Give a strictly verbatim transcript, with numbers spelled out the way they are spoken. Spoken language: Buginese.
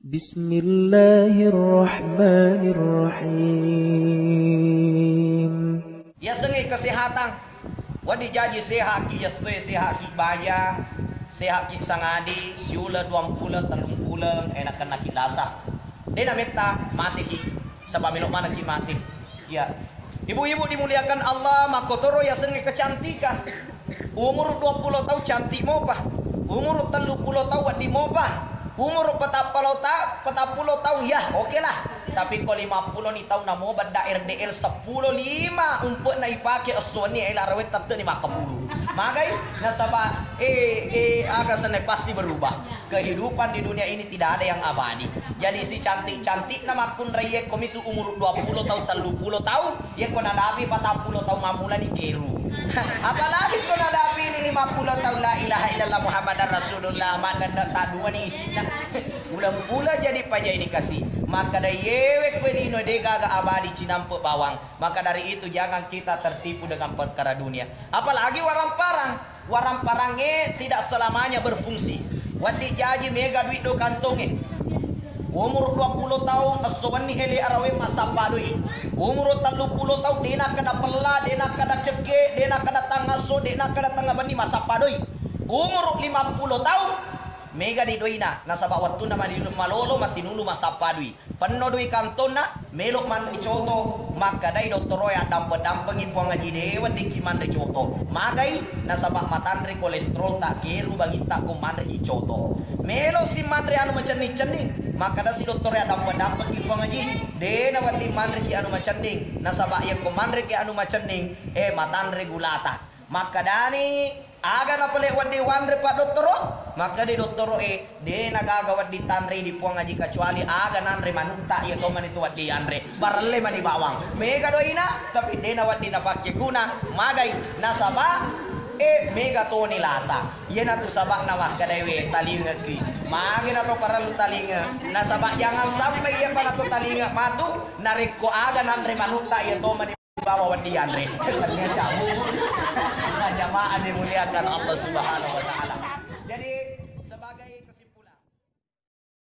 Bismillahirrahmanirrahim. Yasengnge kesehatan. Wedding jaji sehaki yessoe, sehaki baja, sehaki sangadi, siuleng, duampuleng, tellumpuleng, enakennaki lasa. De nametta mateki, saba melo manekki mate. Ya. Ibu-ibu dimuliakan Allah, makkotoro yasengnge kecantikan. Umur dua puluh taung cantik mopa. Umur tellu puluh taung wedding mopa. Umur patappulo ta-, patappulo taung, ya, oke lah. Tapi ko lima puluh ni taung namo bedda R D L seppulo lima umpe'na ipake esso wenni ela rawe tette ni makkapulu. Magai? Nasaba, eh, eh, aga senna pasti berubah. Kehidupan di dunia ini tidak ada yang abadi. Jadi si cantik-cantikna makkunraiye komitu umur dua puluh taung, tellu puluh taung, ye ko nadapi patappulo taung mammulani keru. Apalagi ko nadapi ni lima puluh taung, la ilaha illallah Muhammadar Rasulullah, manenna taduani isinna. Pula-pula jadi pajaini kasi. Makkada yewe kue lino de gaga abadi cinampe bawang. Maka dari itu jangan kita tertipu dengan perkara dunia. Apalagi warang-parang. Warang-parangnge tidak selamanya berfungsi. Wedding jaji mega duit do kantongnge. Umur dua puluh taung esso wenni ele arawe massappa doi. Umur tellu puluh taung de nakkeda pella, de nakkeda cekke, de nakkeda tangasso, de nakkeda tengnga benni massappa doi. Umur lima puluh taung mega di doina, nasaba wettunna mali-, malolo matinulu massappa doi. Penno dui kantonna, melo manre coto, makkadai dottoroe, addampeng-dampengi Puang Haji, de weddikki manre coto. Magai? Nasaba matanre kolesterol ta, keru bangitta ko manreki coto. Melo si manre anu macenning-cenning, makkadasi dottoroe, addampeng-dampengi Puang Haji, de nawedding manreki anu macenning, nasaba yakko manreki anu macenning, eh, matanre gulata. Makkadani, aga napale wedding wanre, Pak Dottoro? Makkadai dottoroe, de nagaga wedding tanrei di Puang Haji, kecuali aga nanre manutta, iya tomani tu wedding yanre. Barelle mani bawang. Mega doina, tapi de nawedding napakkeguna. Magai? Nasaba, eh, mega toni lasa. Iyanatu saba'na makkadai we, talingeki. Magi nato parellu talinga. Nasaba jangan sampai iya panato talinga matu, narekko aga nanre manutta, iya tomani bawa wedding yanre. Cabu. Jamaah dimuliakan Allah Subhanahu wa Ta'ala. Jadi,